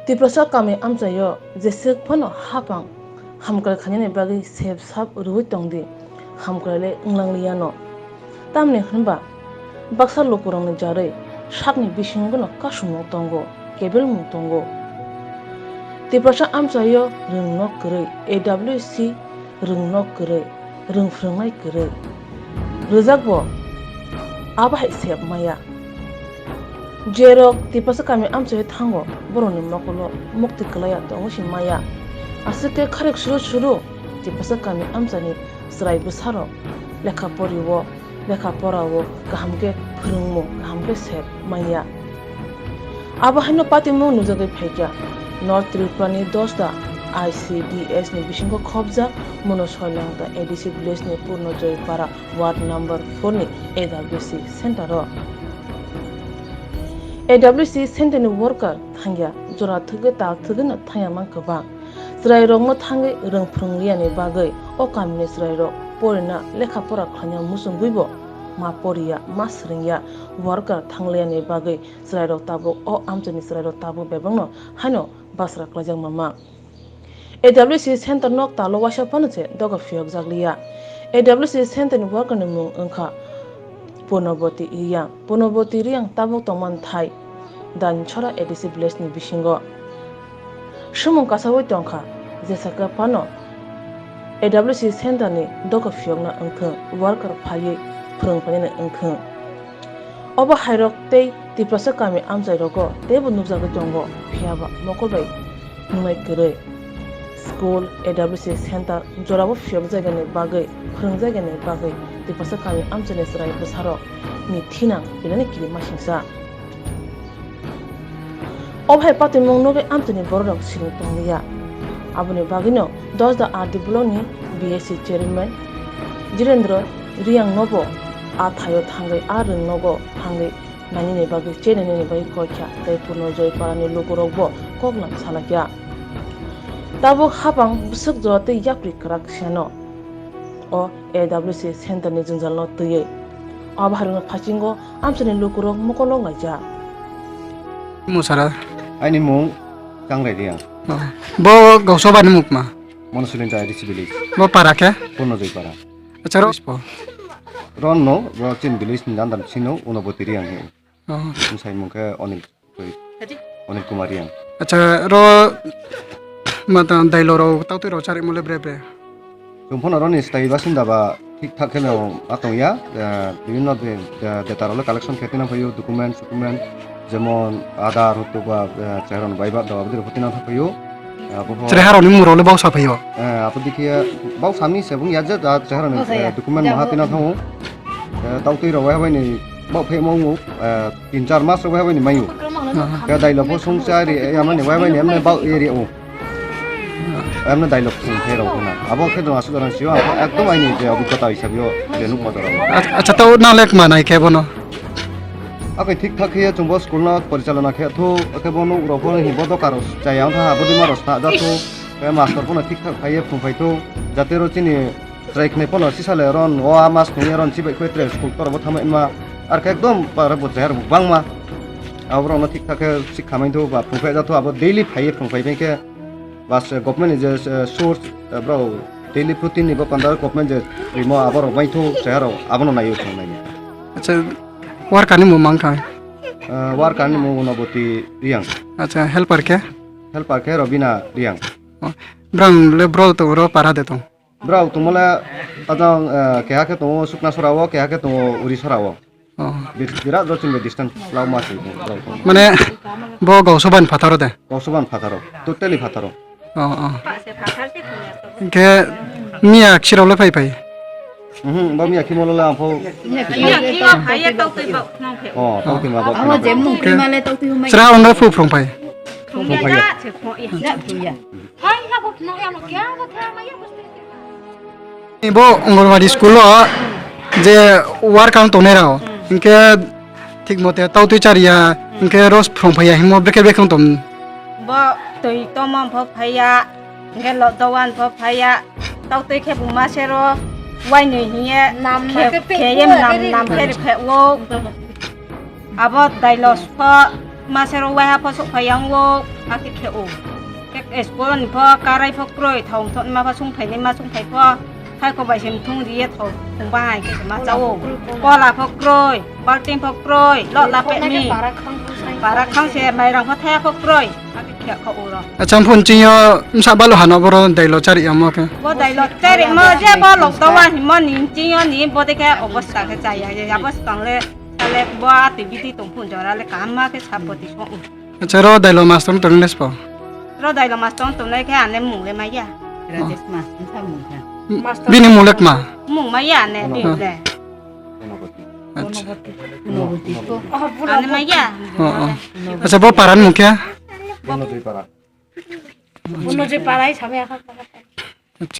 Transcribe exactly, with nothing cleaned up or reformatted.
Tiprasa kami amchaio jeswk phano hapang hamkrai khainani bagwi sep sap rwui tongdi, hamkrai le wnglangliya no. Tamni hwnba baksa lukurokni jarwi sakni bisingono kasumung tongo, kebelmung tongo. Tiprasa amchaio rwng nok kwrwi, A W C rwng nok kwrwi, rwng phrwngnai kwrwi. Rwjakbo abo hai sep maya. Jerok Tiprasa kami amchaio thango, borokni mokolo mukti kwlaiya tongo si maya. Aswk khe kharek suru suru Tiprasa kami amchaini chwrai bwsarok lekha poriwo, lekha porao kaham khe phrwngmung, kaham khe sep manya. Abo haino patimung nujagwi phaikha North Tripura ni Dosda I C D S ni bisingo khopjak Mono Soilangta A D C village ni Purno Joypara ward number four ni A W C center o. A W C center ni worker thangya jora thwgwi tal thwgwi no thangya man kwbang. Chwrairokno thangwi rwng phrwngliyani bagwi o kamini chwrairok porina lekha pora khlaina muchungwibo ma poriya, ma swrwngya, worker thangliyani bagwi chwrairok tabuk o amchaini chwrairok tabuk bebakno haino basra klaijak mama. A W C center nok talo waisa phano se doga phiyokjak liya. A W C center ni worker ni mung wngkha Purnaboti Riyang. Purnaboti Riyang tabuk tongmani thai Dainchora A D C village ni bisingo. Sumung kasawi tongkha, jesaka phano A W C center ni doga phiyokna wngthwng, worker phaiwi phrwng phainani wngthwng. Obo hairok tei Tiprasa kami amchairogo teibo nukjagwi tongo, phiyaba mokol bai nungnai kwrwi. School, A W C center jorabo phiyokjaigani bagwi, phrwngjaigani bagwi Tiprasa kami amchaini chwrai bwsarokni thinang belani kirimasingcha. Obo hai patimung nugwi amchaini bororok siring tongliya. Aboni bagwino Dosda R D block ni B S C chairman Jirendra Riyang nobo a thaio thangwi, a rwng nogo thangwi nainani bagwi, chenainani bagwi koikha tei Purno Joypara ni lukurokbo koklam salakya. Tabuk hapang bwswk jora tei yapri kwrak siyano o A W C center ni jwngjal no twiwi. Abo harino phasingo amchaini lukurok mokol wng laijak. Musara. Aini mung Changrai Riyang. Oh. Bo Gausoba ni mukma? Monosilin Chai D C village. Bo para khe? Purno Joypara. Acha ro. Ron no, ro chin village ni dandam sino Unaboti Riyang he. Oh. Bwsai mung khe Onil. Onil Kumar Riyang. Acha, ro mata dailo ro tautwi ro chari mole bre bre. Chwng phano roni stai basinda ba thik thak kheno atong ya, eh, bibhinno de-, de-, data rok le collection khe tino phaio, document, document, jemon Aadhaar, hoto ba, eh, chehra no bai ba do abdi rok tino phaio. Eh, abo pho Chwrai harok ni mung rok le bausa phaio. Eh, abo dikhe bausa mi se bung ya je, ah, chehra ni, eh, document maha tino thango. Eh, tautwi rok wai bai ni bau phe mo, eh, tin char mas rok wai bai ni mayu. Aha. Khe dailo pho sung cha ri, eh, amani wai bai ni amne bau area o. Amne dailo sung phe rok na. Abo khe dong asuk dong sio, ekdom aini je obhiggota hisabe o je nuk motor. Ach-, acha, to na lek manai khe bono. Akai thik thak khe chwng bo school no porichalona khe thu, khe bo nuk rok pho ni bo doka rok chaya wng tha, abo dima rok sa ja thu. Khe master pho no thik thak phai ye phung phai thu, jate ro chini Chwrai khnai phano sisa le ron o a mas thung ya ron chibai khoi tre school tor bo thama ima. Ar khe ekdom para bo chayar bo bangma. Abo rok no thik thak khe sik khamai thu ba phung phai ja thu abo daily phai ye phung phai phai khe bas government ni je, eh, source, eh, bro daily protein ni bo pandar government je rimo abo rok bai thu chayar rok abo no nai thung nai. Acha, worker ni mung mang kha? Eh, worker ni mung Unaboti Riyang. Acha, helper khe? Helper khe Robina Riyang. Oh, brang le bro to ro para de tong. Brao tongmole ajang, eh, keha khe tongo Sukna Sora o, keha khe tongo Uri Sora o. Oh. Bi-, birat rok chini distance lama se brao tong. Mane bo Gausoban phataro de? Gausoban phataro, totally phataro. Oh, oh. Hingke miya khirok le phai phai? Mhm, bo miya khimo le ang pho. Miya khimo phai ya, tau twi ba, nang phe. Oh, tau twi ma ba. Amo je mung twi ma le tau twi humai. Sra ono phu phrung phai. Phrung phai ya. Phrung ya. Bo Anganwadi school o je worker tongnai rao, hingke thik mote tautwi chariya, hingke ros phrung phaiya, himo brekhe brekhe tong. Bo twi toma pho phaiya, hingke lo dowan pho phaiya, tautwi khe buma sero wainwi hiye nam khe, ma khe kheye nam, nam khe rikhe wo. Abo dailos pho Masero waiha pho sok phai yang o, ake khe o. Khe school ni pho karai pho kroi, thong thon ma pho sung phai ni ma sung phai pho. Hai ko bai sem thung ri ye thong thung ba hai khe ma cha o. Kola pho kroi, balting pho kroi, lo la pe mi. Para khang se mai rang pho thaya pho kroi. Ake khe kho o ro. Acha phun ching yo msa balu hano boro dailo chari amo khe. Bo dailo chari mo je bo lok to wa hi mo ni ching yo ni bo de khe obostha khe cha ya ya bo stang le. Sale bo ati biti tong phun jora le kam ma khe sap poti so. Acha ro dailo mas tong tong nes po. Ro dailo mas tong tong nai khe ane mung le maya. Rajesh mas tong sa mung kha. Bini mung le kma. Mung maya ane bi le. Acha. Ane maya. Oh, oh. Acha bo paran mung khe. Bono je parai samya kha.